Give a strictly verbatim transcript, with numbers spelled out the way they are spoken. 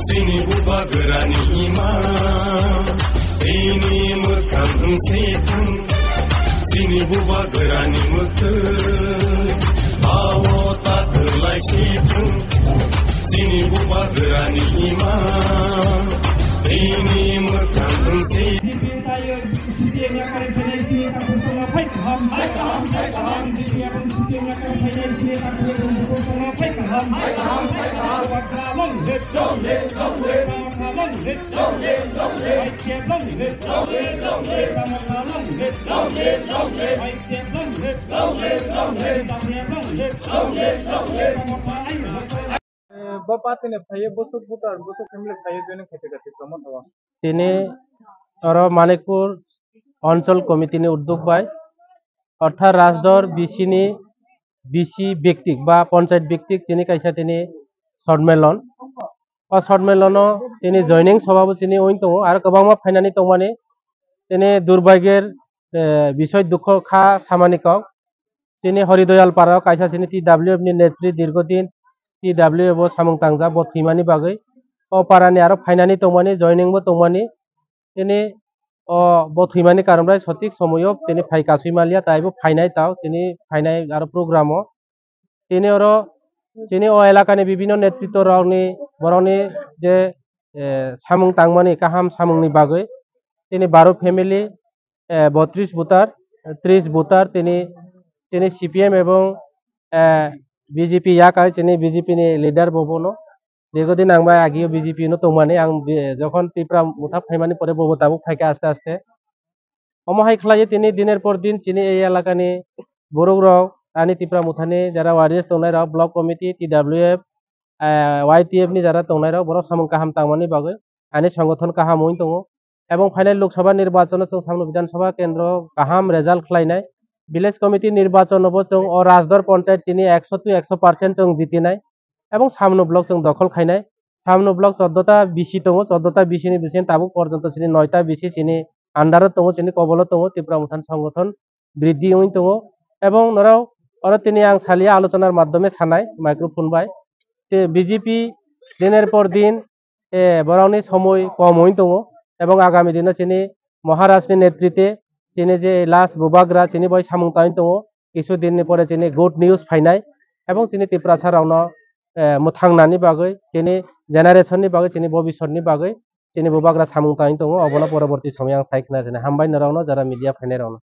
Chini bubagrani ima, ini mwkhang wngsi thang. Chini bubagrani mwkhang, awo takhwlai si thang. Chini bubagrani ima, ini mwkhang wngsi. Bo party ni phaiwi bwswk voter, bwswk family phaiwi joining khaiphaikha Tipra Motha o. Tini oro Manikpur Anchal Committee ni uddog bai, orthat Rajdor B C ni B C biktik ba Panchayat biktik chini kaisa tini Sonmelon. O Sonmelono tini joining sobha bo chini wng tongo, aro kwbangma phainani tongmani. Tini durbagir, eh, bisoi dukho kha samani kok. Chini Horidoyal Para o kaisa chini T W F ni netri dirgodin T W F o samung tangjak bo thwimani bagwi. O para ni aro phainani tongmani, joining bo tongmani. Tini o bo thwimani karon bai sotik somoyo tini phai kasui manliya, tai bo phainai tao chini phainai aro program o. Tini oro chini o elakani bibhinno netritto rokni borokni je, eh, samung tangmani kaham samungni bagwi tini baro family, eh, botris voter, tris voter tini, tini C P M ebong, eh, B J P yakai chini B J P ni leader bo bono. Dirgodin ang bai agio B J P no tongmani ang bi-, jokhon Tipra Motha phaimani pore bo tabuk phaikha aste aste. Omo hai khlaiwi tini diner por din chini ei elakani borok rok ani Tipra Mothani jara warriors tongnai rok, block committee, T W F, eh, Y T F ni jara tongnai rok borok samung kaham tangmani bagwi ani songothon kaham wng tongo. Ebong phainai Lok Sabha nirbachon o chwng samno Bidhan Sabha kendro kaham result khlainai. Village committee nirbachon o bo chwng o Rajdor Panchayat chini ekso to ekso percent chwng jitinai. Ebong samno block chwng dokhol khainai. Samno block choddo ta B C tongo, choddo ta B C ni bising tabuk porjonto chini noi ta B C chini under o tongo, chini kobolo tongo, Tipra Mothan songothon briddhi wngwi tongo. Ebong norok oro tini ang salia alochonar maddhome sanai microphone bai. Te B J P diner por din, eh, borokni somoi kom wngwi tongo. Ebong agami dino chini Maharaj ni netrite chini je last bubagra chini bai samung tangwi tongo. Kisu din ni pore chini good news phainai. Ebong chini Tiprasa rokno, eh, mwthangnani bagwi, chini generation ni bagwi, chini bobisot ni bagwi chini bubagra samung tangwi tongo. Obono poroborti somoyo ang sai khna sinai. Hambai norokno jara media phainai rokno.